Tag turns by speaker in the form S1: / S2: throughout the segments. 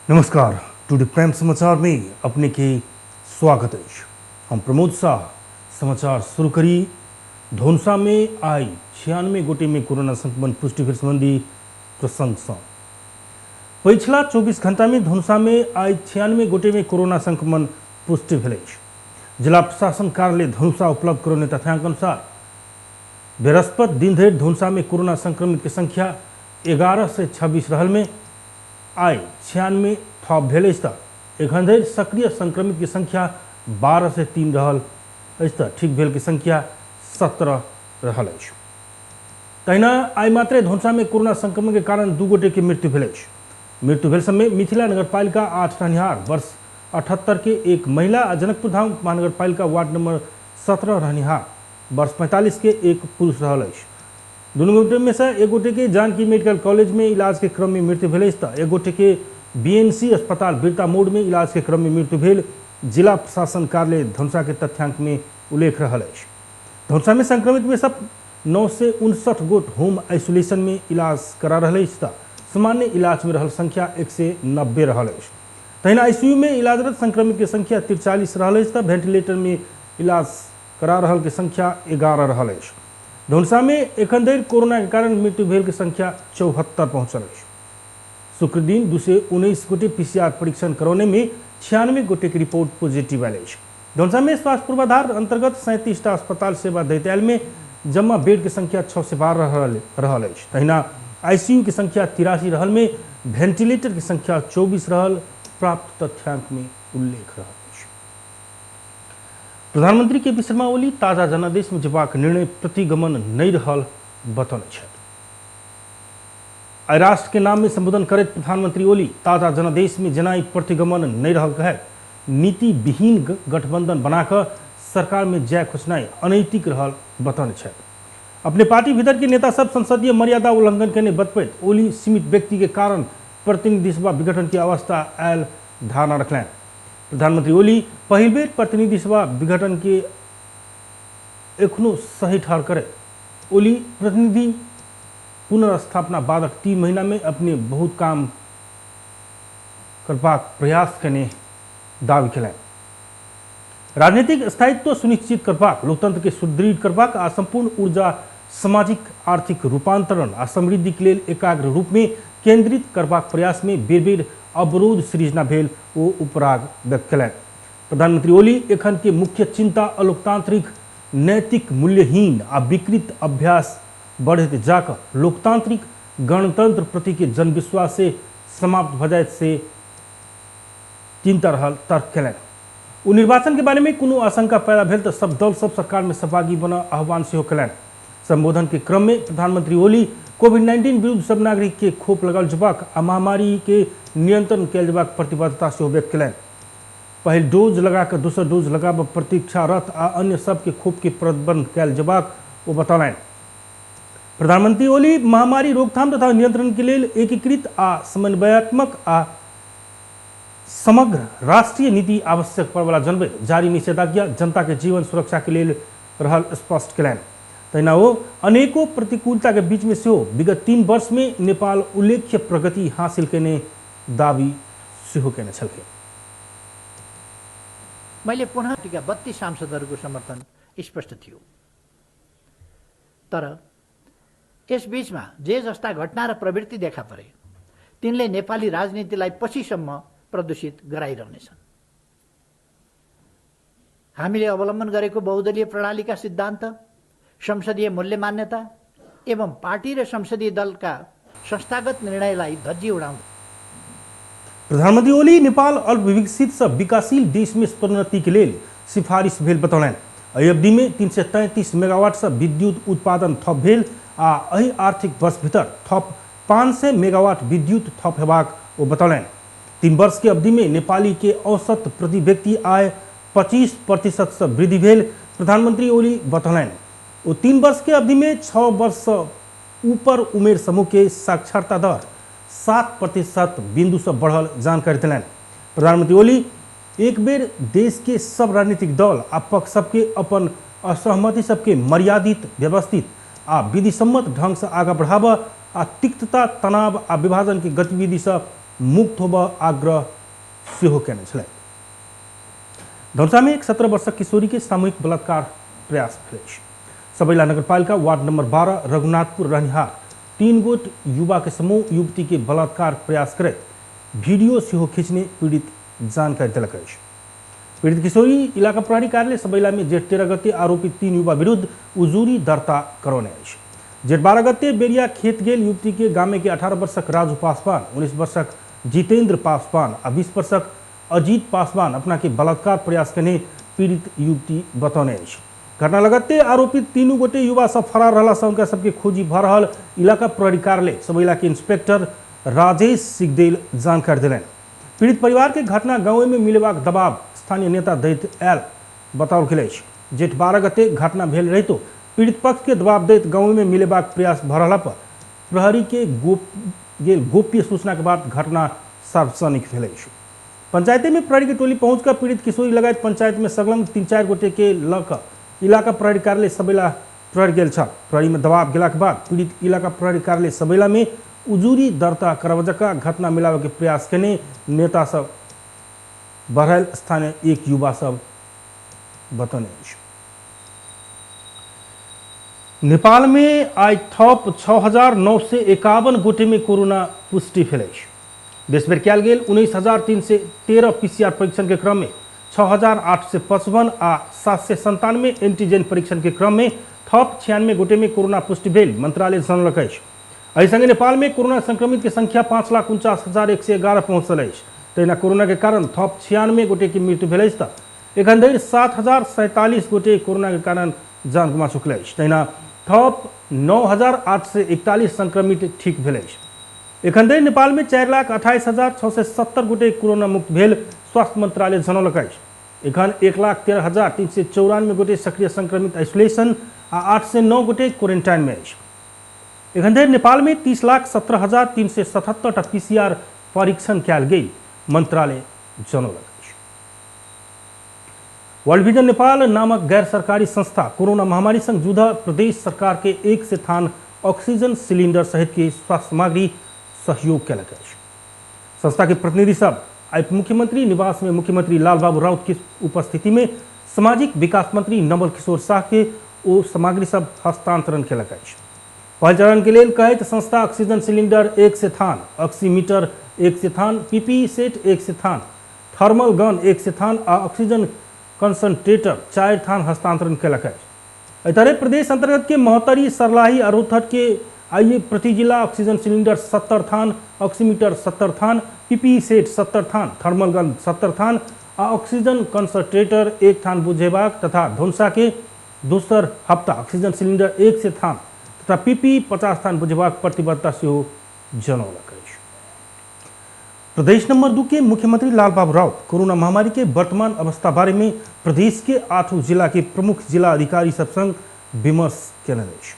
S1: नमस्कार, today prime समाचार में अपने के स्वागत है। हम प्रमोद शाह। समाचार शुरू करी। धनुषा में आई 96 गोटे में कोरोना संक्रमण पुष्टि भेल संबंधी प्रसंग सँ पछिला 24 घंटा में धनुषा में आई 96 गोटे में कोरोना संक्रमण पुष्टि भेल अछि। जिला प्रशासन कार्यालय धनुषा उपलब्ध करौने तथ्यांक अनुसार बृहस्पति दिन धरि धनुषा में कोरोना संक्रमित के संख्या 1126 रहल में आई 96 थप भेल अछि त एखन धरि सक्रिय संक्रमित के संख्या 1203 रहल अछि त ठीक भेल के संख्या 17 रहल अछि। तहिना आइ मात्रे धनुषा में कोरोना संक्रमण के कारण 2 गोटे के मृत्यु भेल अछि। मृत्यु भेल समय मिथिला नगरपालिका 8 रहनिहार वर्ष 78 के एक महिला आ जनकपुर धाम महानगरपालिका वार्ड नंबर 17 रहनिहार वर्ष 45 के एक पुरुष रहल अछि। दुनू गोटे में से एक गोटे के जानकी मेडिकल कॉलेज में इलाज के क्रम में मृत्यु भेल अछि त एक गोटे के बीएनसी अस्पताल बिरता मोड़ में इलाज के क्रम में मृत्यु भेल जिला प्रशासन कार्यालय धनुषा के तथ्यांक में उल्लेख रहल अछि। धनुषा में संक्रमित में सब 959 गोट होम आइसोलेशन में इलाज करा रहल अछि त सामान्य इलाज में रहल संख्या 190 रहल अछि। तहिना आईसीयू में इलाजरत संक्रमित के संख्या 43 रहल अछि त वेंटिलेटर में इलाज करा रहल के संख्या 11 रहल अछि। धनुषा में एखन धरि कोरोना के कारण मृत्यु भेल के संख्या 74 पहुंचल अछि। शुक्र दिन 219 गोटे पीसीआर परीक्षण करौने में 96 गोटे के रिपोर्ट पॉजिटिव आयल अछि। धनुषा में स्वास्थ्य पूर्वाधार अंतर्गत 37 टा अस्पताल सेवा दैत आयल में जमा बेड के संख्या 612 रहल अछि। तहिना आईसीयू के संख्या 83 रहल में वेंटिलेटर के संख्या 24 रहल प्राप्त तथ्यांक में उल्लेख रहल अछि। प्रधानमंत्री के पी शर्मा ओली ताजा जनादेश में जेबाक निर्णय प्रतिगमन नहीं रहल बतौने छथि। आइ राष्ट्र के नाम में संबोधन करैत प्रधानमंत्री ओली ताजा जनादेश में जेनाइ प्रतिगमन नहीं रहल कहैत नीति विहीन गठबंधन बनाकर सरकार में जाय खोजनाइ अनैतिक रहल बतौने छथि। अपने पार्टी भीतर के नेता सब संसदीय मर्यादा उल्लंघन केने बतबैत ओली सीमित व्यक्ति के कारण प्रतिनिधि सभा विघटन की अवस्था आयल धारणा रखलनि। प्रधानमंत्री ओली पहिल बेर प्रतिनिधि सभा विघटन के एखनो सही ठहर करे ओली प्रतिनिधि पुनर्स्थापना बादक 3 महीना में अपने बहुत काम करबाक प्रयास केने दावी केलनि। राजनीतिक स्थायित्व सुनिश्चित करबाक, लोकतंत्र के सुदृढ़ करबाक आ संपूर्ण ऊर्जा सामाजिक आर्थिक रूपांतरण आ समृद्धि के लेल एकाग्र रूप में केंद्रित करबाक प्रयास में बेर बेर अवरोध सृजना भेल ओ उपराग व्यक्त केलनि। प्रधानमंत्री ओली एखन के मुख्य चिंता अलोकतांत्रिक नैतिक मूल्यहीन आ विकृत अभ्यास बढ़ैत जाकर लोकतांत्रिक गणतंत्र प्रति के जनविश्वास से समाप्त भ जायत से चिंता रहल तर्क केलनि। ओ निर्वाचन के बारे में कोनो आशंका पैदा भेल तऽ सब दल सब सरकार में सहभागी बनऽ आह्वान सेहो केलनि। संबोधन के क्रम में प्रधानमंत्री ओली कोविड-19 विरुद्ध सब नागरिक के खोप लगाओल जेबाक आ महामारी के नियंत्रण कयल जेबाक प्रतिबद्धता सेहो व्यक्त केलनि। पहिल डोज लगाकर दोसर डोज लगाबऽ प्रतीक्षारत आ अन्य सबके खोप के प्रतिबंध कयल जेबाक ओ बतौलनि। प्रधानमंत्री ओली महामारी रोकथाम तथा नियंत्रण के लेल एकीकृत आ समन्वयात्मक आ समग्र राष्ट्रीय नीति आवश्यक पड़वला जनबैत जारी निषेधाज्ञा जनता के जीवन सुरक्षा के लेल रहल स्पष्ट केलनि। तहिना ओ अनेको प्रतिकूलता के बीच में सेहो विगत 3 वर्ष में नेपाल उल्लेख्य प्रगति हासिल केने दावी सेहो केने छलखिन।
S2: मैले पुनः टीका 32 सांसदहरूको समर्थन स्पष्ट थियो, तर यस बीचमा जे जस्ता घटना र प्रवृत्ति देखा परे तिनले नेपाली राजनीतिलाई पछिसम्म प्रदूषित गराइरहनेछन्। हामीले अवलम्बन गरेको बहुदलीय प्रणालीका सिद्धान्त, संसदीय मूल्य मान्यता एवं पार्टी र संसदीय दलका संस्थागत निर्णयलाई धज्जी उडाउँदै
S1: प्रधानमंत्री ओली नेपाल अल्पविकसित सँ विकासशील देश में स्तरोन्नति के लेल सिफारिश भेल बतौलनि। एहि अवधि में 333 मेगावाट सँ विद्युत उत्पादन थप भेल आ एहि आर्थिक वर्ष भीतर थप 500 मेगावाट विद्युत थप हेबाक ओ बतौलनि। 3 वर्ष के अवधि में नेपाली के औसत प्रति व्यक्ति आय 25% सँ वृद्धि भेल प्रधानमंत्री ओली बतौलनि। ओ 3 वर्ष के अवधि में 6 वर्ष सँ ऊपर उमेर समूह के साक्षरता दर 7% बिंदु सँ बढ़ल जानकारी देलनि। प्रधानमंत्री ओली एक बेर देश के सब राजनीतिक दल आ पक्ष सबके अपन असहमति सबके मर्यादित, व्यवस्थित आ विधिसम्मत ढंग से आगा बढ़ाबऽ आ तिक्तता, तनाव आ विभाजन के गतिविधि से मुक्त होबऽ आग्रह सेहो केने छलथि। धनुषा में एक 17 वर्षक किशोरी के सामूहिक बलात्कार प्रयास भेल अछि। सबैला नगरपालिका वार्ड नंबर 12 रघुनाथपुर रहनिहार 3 गोट युवा के समूह युवती के बलात्कार प्रयास करैत वीडियो सेहो खींचने पीड़ित जानकारी देलक अछि। पीड़ित किशोरी इलाका प्रहरी कार्यालय सबैला में जेठ 13 गते आरोपी 3 युवा विरुद्ध उजूरी दर्ता करौने अछि। जेठ 12 गते बेरिया खेत गेल युवती के गामे के 18 वर्षक राजू पासवान, 19 वर्षक जितेंद्र पासवान आ 20 वर्षक अजीत पासवान अपना के बलात्कार प्रयास करने पीड़ित युवती बतौने अछि। घटना लगते आरोपित 3 गोटे युवा सब फरार रहला से उनका सबके खोजी भऽ रहल इलाका प्रहरी कार्यालय सबैला के इंस्पेक्टर राजेश सिगदेल जानकारी देलनि। पीड़ित परिवार के घटना गाँव में मिलेबाक दबाव स्थानीय नेता दैत आयल बताओल गेल अछि। जेठ 12 गते घटना भेल रहितो पीड़ित पक्ष के दबाव दैत गाँव में मिलेबाक प्रयास भऽ रहला पर प्रहरी के गोप्य सूचना के बाद घटना सार्वजनिक भेल अछि। पंचायते में प्रहरी के टोली पहुंचकर पीड़ित किशोरी लगायत पंचायत में संलग्न 3-4 गोटे के लऽ कऽ इलाका प्रहरी कार्यालय सबैला प्रहरी गेल छल। प्रहरी में दबाव गेलाक बाद पीड़ित इलाका प्रहरी कार्यालय सबैला में उजूरी दर्ता करब जकाँ घटना मिलावे के प्रयास केने नेता सब बढ़ल स्थानीय एक युवा सब बतौने अछि। नेपाल में आइ थप 6,951 गोटे में कोरोना पुष्टि भेल अछि। देशभरि कयल गेल 19,313 पीसीआर परीक्षण के क्रम में 6,855 आ 797 एंटीजन परीक्षण के क्रम में थप 96 गोटे में कोरोना पुष्टि भेल मंत्रालय जनौलक अछि। एहि संगे नेपाल में कोरोना संक्रमित के संख्या 5,49,111 पहुंचल अछि। तहिना कोरोना के कारण थप 96 गोटे के मृत्यु भेल अछि तऽ एखन धरि 7,047 गोटे कोरोना के कारण जान गुमा चुकल अछि। तहिना थप 9,841 संक्रमित ठीक भेल अछि। एखन धरि नेपाल में 4,28,670 गोटे कोरोना मुक्त भेल स्वास्थ्य मंत्रालय जनौलक अछि। एखन 1,13,394 गोटे सक्रिय संक्रमित आइसोलेशन आ 809 गोटे क्वारेंटाइन में अछि। एखन धरि नेपाल में 30,17,377 टा पीसीआर परीक्षण कयल गेल मंत्रालय जनौलक अछि। वर्ल्ड विजन नेपाल नामक गैर सरकारी संस्था कोरोना महामारी संग जुझ प्रदेश सरकार के 100 थान ऑक्सीजन सिलिंडर सहित के स्वास्थ्य सामग्री सहयोग कयलक अछि। संस्था के प्रतिनिधि सब आइ मुख्यमंत्री निवास में मुख्यमंत्री लालबाबू राउत के उपस्थिति में सामाजिक विकास मंत्री नवल किशोर शाह के ओ सामग्री सब हस्तांतरण कयलक अछि। पहिल चरण के लेल कहैत संस्था ऑक्सीजन सिलिंडर 100 थान, ऑक्सीमीटर 100 थान, पीपीई सेट 100 थान, थर्मल गन 100 थान आ ऑक्सीजन कंसंट्रेटर 4 थान हस्तांतरण कयलक अछि। एहि तरह प्रदेश अंतर्गत के महोत्तरी, सरलाही आ रौतहट के आइए प्रति जिला ऑक्सीजन सिलिंडर 70 थान, ऑक्सीमीटर 70 थान, पीपीई सेट 70 थान, थर्मल गन 70 थान आ ऑक्सीजन कंसंट्रेटर 1 थान बुझेबाक तथा धनुषा के दोसर हप्ता ऑक्सीजन सिलिंडर 100 थान तथा पीपीई 50 थान बुझेबाक प्रतिबद्धता सेहो जनौलक अछि। प्रदेश नंबर 2 के मुख्यमंत्री लालबाबू राउत कोरोना महामारी के वर्तमान अवस्था बारे में प्रदेश के 8 जिला के प्रमुख जिला अधिकारी सब संग विमर्श केलनि अछि।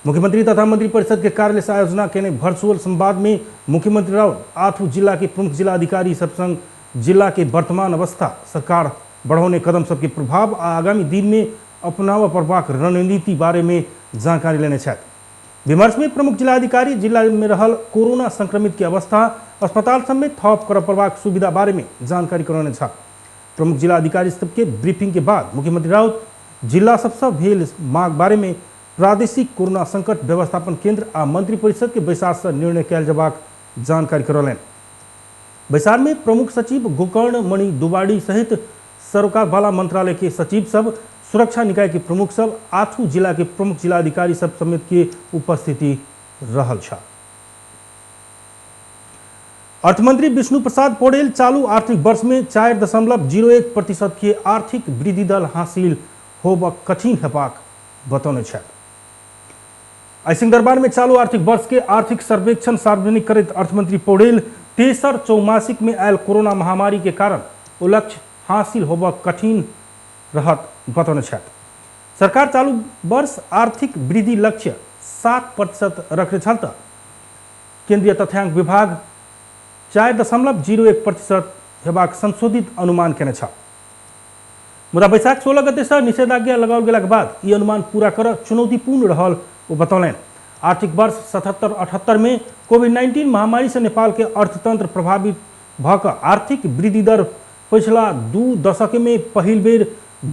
S1: मुख्यमंत्री तथा मंत्रिपरिषद के कार्यालय से आयोजना केने वर्चुअल संवाद में मुख्यमंत्री राउत 8 जिला के प्रमुख जिला अधिकारी सब संग जिला के वर्तमान अवस्था, सरकार बढ़ौने कदम सबके प्रभाव आ आगामी दिन में अपनाबऽ पड़बाक रणनीति बारे में जानकारी लेने छथि। विमर्श में प्रमुख जिलाधिकारी जिला में रहल कोरोना संक्रमित के अवस्था, अस्पताल सब में थप करऽ पड़बाक सुविधा बारे में जानकारी करौने छल। प्रमुख जिलाधिकारी सबके ब्रीफिंग के बाद मुख्यमंत्री राउत जिला सबसँ भेल मांग बारे में प्रादेशिक कोरोना संकट व्यवस्थापन केंद्र आ मंत्रिपरिषद के बैसार से निर्णय कयल जबाक जानकारी करौलनि। बैसार में प्रमुख सचिव गोकर्ण मणि दुबाड़ी सहित सरोकार वाला मंत्रालय के सचिव सब, सुरक्षा निकाय के प्रमुख सब, 8 जिला के प्रमुख जिलाधिकारी सब समेत के उपस्थिति रहल छल। अर्थमंत्री विष्णु प्रसाद पौडेल चालू आर्थिक वर्ष में 4.01% के आर्थिक वृद्धि दर हासिल होब कठिन हेबाक बतौने छथि। आइ सिंहदरबार में चालू आर्थिक वर्ष के आर्थिक सर्वेक्षण सार्वजनिक करैत अर्थमंत्री पौडेल तेसर चौमासिक में आयल कोरोना महामारी के कारण ओ लक्ष्य हासिल होब कठिन रहत बतौने छथि। सरकार चालू वर्ष आर्थिक वृद्धि लक्ष्य 7% रखने छल त केंद्रीय तथ्यांक विभाग 4.01% हेबाक संशोधित अनुमान केने छल। मुदा बैसाख 16 गते से निषेधाज्ञा लगाओल गेलाक बाद ई अनुमान पूरा कर चुनौतीपूर्ण रहल ओ बतौलनि। आर्थिक वर्ष 77-78 में कोविड-19 महामारी से नेपाल के अर्थतंत्र प्रभावित भऽ कऽ आर्थिक वृद्धि दर पिछला 2 दशक में पहिल बेर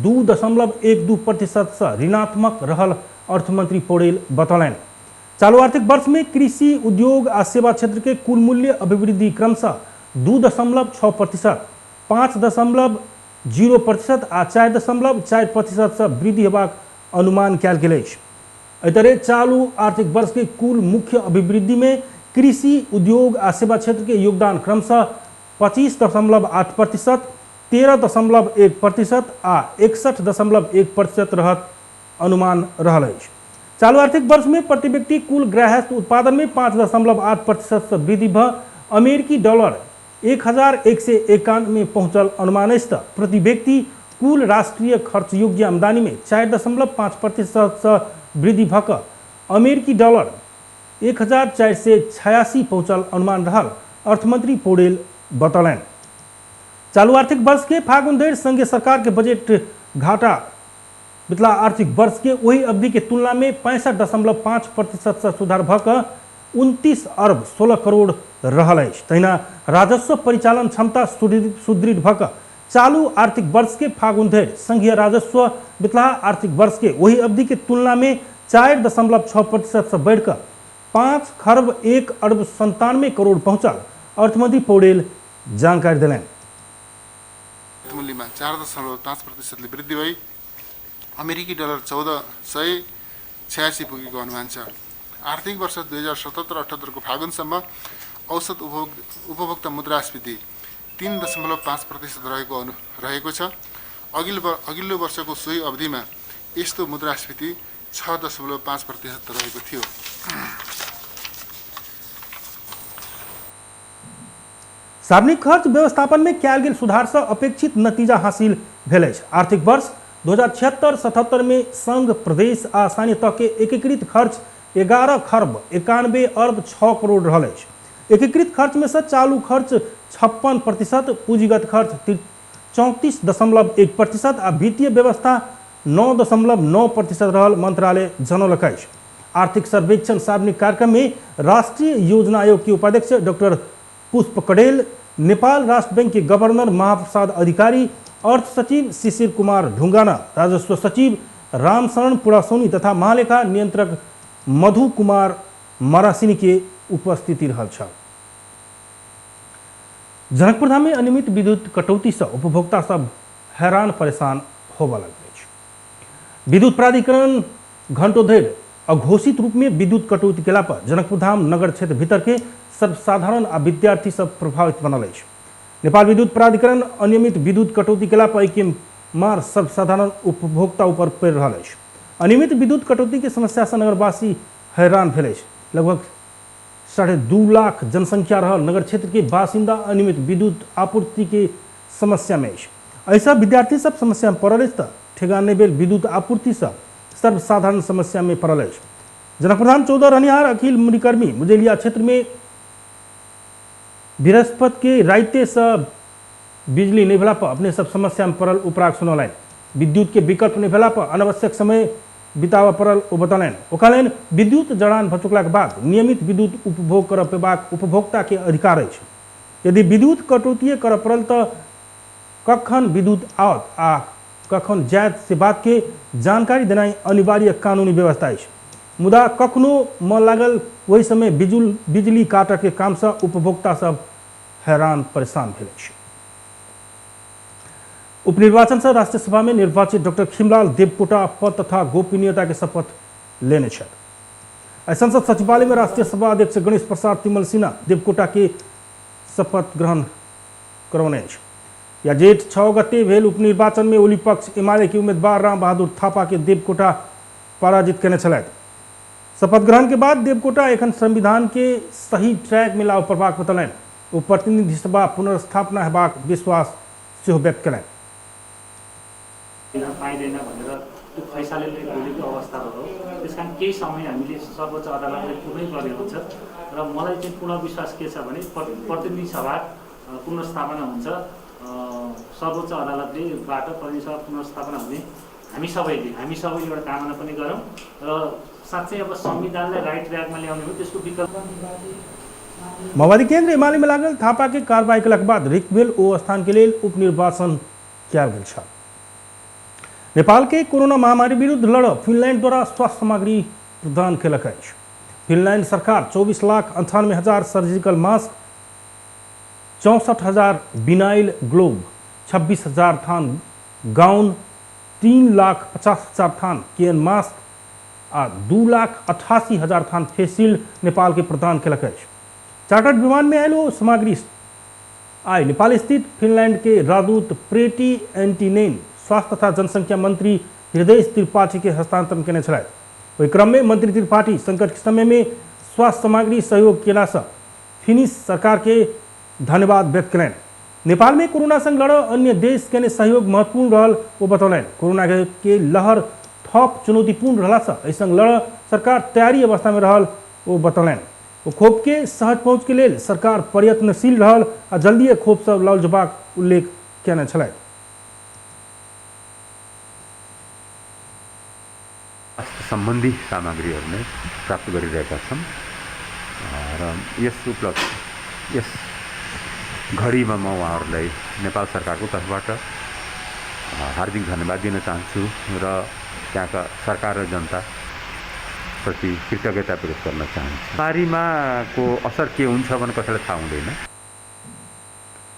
S1: 2.12% से ऋणात्मक रहल अर्थमंत्री पौडेल बतौलनि। चालू आर्थिक वर्ष में कृषि, उद्योग आ सेवा क्षेत्र के कुल मूल्य अभिवृद्धि क्रमशः 2.6%, 5.0% आ 4.4% से वृद्धि हेबाक अनुमान कयल गेल अछि। एहि तरह चालू आर्थिक वर्ष के कुल मुख्य अभिवृद्धि में कृषि, उद्योग आ सेवा क्षेत्र के योगदान क्रमशः 25.8%, 13.1% आ 61.1% रहत अनुमान रहल अछि। चालू आर्थिक वर्ष में प्रति व्यक्ति कुल गृहस्थ उत्पादन में 5.8% से वृद्धि भ अमेरिकी डॉलर 1191 पहुंचल अनुमान अछि। प्रति व्यक्ति कुल राष्ट्रीय खर्च योग्य आमदनी में 4.5% से वृद्धि भ क अमेरिकी डॉलर 1486 पहुंचल अनुमान रहल अर्थमंत्री पौडेल बतौलनि। चालू आर्थिक वर्ष के फागुन धरि संघीय सरकार के बजट घाटा बितला आर्थिक वर्ष के वही अवधि के तुलना में 65.5% से सुधार भ क 29 अरब 16 करोड़ रहल अछि। तहिना राजस्व परिचालन क्षमता सुदृढ़ भ क चालू आर्थिक वर्ष के फागुन धरि संघीय राजस्व बितला आर्थिक वर्ष के वही अवधि के तुलना में 4.6% से बढ़िकर 5 खरब 1 अरब 97 करोड़ पहुंचल अर्थमंत्री पौडेल जानकारी देलनि।
S3: मूल्यमा 4.5% वृद्धि भई अमेरिकी डलर 1486 पुगेको अनुमान छ। आर्थिक वर्ष 2077-78 को फागुनसम्म औसत उपभोक्ता मुद्रास्फीति 3.5% रहेको छ। अघिल्लो वर्षको सोही अवधिमा यस्तो मुद्रास्फीति 6.5% रहेको थियो।
S1: सार्वजनिक खर्च व्यवस्थापन में कयल गेल सुधार से अपेक्षित नतीजा हासिल भेल अछि। आर्थिक वर्ष 2076-77 में संघ, प्रदेश आ स्थानीय तह के एकीकृत खर्च 11 खरब 91 अरब 6 करोड़ रहल अछि। एकीकृत खर्च में से चालू खर्च 56%, पूंजीगत खर्च 34.1% आ वित्तीय व्यवस्था 9.9% रहल मंत्रालय जनौलक अछि। आर्थिक सर्वेक्षण सार्वजनिक कार्यक्रम में राष्ट्रीय योजना आयोग के उपाध्यक्ष डॉक्टर पुष्प कडेल, नेपाल राष्ट्र बैंक के गवर्नर महाप्रसाद अधिकारी, अर्थ सचिव शिशिर कुमार ढुंगाना, राजस्व सचिव रामशरण पुरासोनी तथा महालेखा नियंत्रक मधु कुमार मरासिनी के उपस्थिति रहल छल। जनकपुरधाम में अनियमित विद्युत कटौती से उपभोक्ता सब हैरान परेशान होबय लगल अछि। विद्युत प्राधिकरण घंटों धरि अघोषित रूप में विद्युत कटौती केला पर जनकपुरधाम नगर क्षेत्र भीतर के सर्वसाधारण आ विद्यार्थी सब प्रभावित बनल अछि। नेपाल विद्युत प्राधिकरण अनियमित विद्युत कटौती केला पर एहिके मार सर्वसाधारण उपभोक्ता ऊपर पड़ि रहल अछि। अनियमित विद्युत कटौती के समस्या से नगरवासी हैरान भेल अछि। लगभग 2.5 लाख जनसंख्या रहल नगर क्षेत्र के बासिन्दा अनियमित विद्युत आपूर्ति के समस्या में अछि। ऐसा विद्यार्थी सब समस्या में पड़ल अछि त ठेगान नहि भेल विद्युत आपूर्ति से सर्वसाधारण समस्या में पड़ल अछि। जनकपुरधाम 14 रहनिहार अखिल मुनिकर्मी मुजेलिया क्षेत्र में बृहस्पति के राइते से बिजली नहीं भेला पर अपने सब समस्या में पड़ल उपराग सुनौलनि। विद्युत के विकल्प नहीं भेला पर अनावश्यक समय बिताबऽ पड़ल ओ बतौलनि। ओ कहलनि विद्युत जड़ान भऽ चुकलाक बाद नियमित विद्युत उपभोग करऽ पेबाक उपभोक्ता के अधिकार अछि। यदि विद्युत कटौती करऽ पड़ल तऽ कखन विद्युत आओत आ कखन जायत से बात के जानकारी देनाइ अनिवार्य कानूनी व्यवस्था अछि। मुदा कखनो मन लागल ओहि समय बिजली काटऽ के काम से उपभोक्ता सब हैरान परेशान भेल अछि। उपनिर्वाचन से राष्ट्रीय सभा में निर्वाचित डॉक्टर खिमलाल देवकोटा पद तथा गोपनीयता के शपथ लेने छथि। संसद सचिवालय में राष्ट्रीय सभा अध्यक्ष गणेश प्रसाद तिमल सिन्हा देवकोटा के शपथ ग्रहण करौने अछि। या जेठ 6 गते भेल उपनिर्वाचन में ओली पक्ष एमाले के उम्मीदवार राम बहादुर थापा के देवकोटा पराजित केने छलथि। शपथ ग्रहण के बाद देवकोटा एखन संविधान के सही ट्रैक में लाभ पड़बाक बतौलनि। ओ प्रतिनिधि सभा पुनर्स्थापना हेबाक विश्वास सेहो व्यक्त केलनि।
S4: पाइँदैन भनेर त्यो फैसलाले भोलिको अवस्था हो, त्यसकारण केही समय हामीले सर्वोच्च अदालतले पुग्नै पर्ने हुन्छ र मलाई चाहिँ पूर्ण विश्वास के छ भने प्रतिनिधि सभा पुनर्स्थापना हुन्छ, सर्वोच्च अदालतले बाट प्रतिनिधि सभा पुनर्स्थापना हुने हामी सबैले एउटा कामना पनि गरौँ र साँच्चै अब संविधानलाई राइट ट्र्याकमा ल्याउने हो, त्यसको विकल्प।
S1: माओवादी केन्द्र एमाले में लागल थापा के कार्रवाई केलाक बाद रिक्त भेल ओ स्थान के लेल उपनिर्वाचन कयल गेल छल। नेपाल के कोरोना महामारी विरुद्ध लड़ फिनलैंड द्वारा स्वास्थ्य सामग्री प्रदान केलक अछि। फिनलैंड सरकार 24,98,000 सर्जिकल मास्क, 64,000 विनाइल ग्लोव, 26,000 थान गाउन, 3,50,000 थान केन मास्क आ 2,88,000 थान फेस शील्ड नेपाल के प्रदान केलक अछि। चार्टर्ड विमान में आयल ओ सामग्री आइ नेपाल स्थित फिनलैंड के राजदूत प्रेटी एंटीनेन स्वास्थ्य तथा जनसंख्या मंत्री हृदय त्रिपाठी के हस्तांतरण केने छलथि। ओहि क्रम में मंत्री त्रिपाठी संकट के समय में स्वास्थ्य सामग्री सहयोग केला से फिनिश सरकार के धन्यवाद व्यक्त कयलनि। नेपाल में कोरोना संग लड़ अन्य देश केने सहयोग महत्वपूर्ण रहल ओ बतौलनि। कोरोना के लहर थप चुनौतीपूर्ण रहला से एहि संग लड़ सरकार तैयारी अवस्था में रहल ओ बतौलनि। ओ खोप के सहज पहुँच के लेल सरकार प्रयत्नशील रहल आ जल्दिए खोप सब लाओल जेबाक उल्लेख केने छलथि।
S5: स्वास्थ्य सम्बन्धी सामग्रीहरू नै प्राप्त गरिरहेका छौँ र यस उपलक्ष्य यस घडीमा म उहाँहरूलाई नेपाल सरकारको तर्फबाट हार्दिक धन्यवाद दिन चाहन्छु र त्यहाँका सरकार र जनता प्रति कृतज्ञता व्यक्त गर्न चाहन्छु। बिमारीमा को असर के हुन्छ भने कसैलाई थाहा हुँदैन।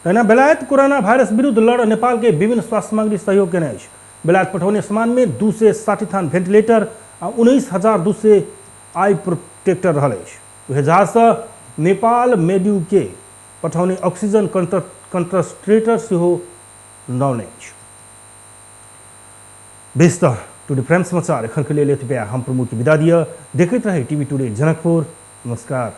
S1: तहिना बेलायत कोरोना वायरस विरुद्ध लड़ नेपाल के विभिन्न स्वास्थ्य सामग्री सहयोग केने अछि। बेलायत पठौने सामान में 260 थान भेंटिलेटर आ 19,200 आई प्रोटेक्टर रहल अछि। उहे जहाजसँ नेपाल मेड्यू के पठौने ऑक्सीजन कंसंट्रेटर सेहो लौने अछि। बेस त टुडे प्राइम समाचार एखन के लेल एतबे। हम प्रमोद के विदा दिअ। देखैत रहे टीवी टुडे जनकपुर। नमस्कार।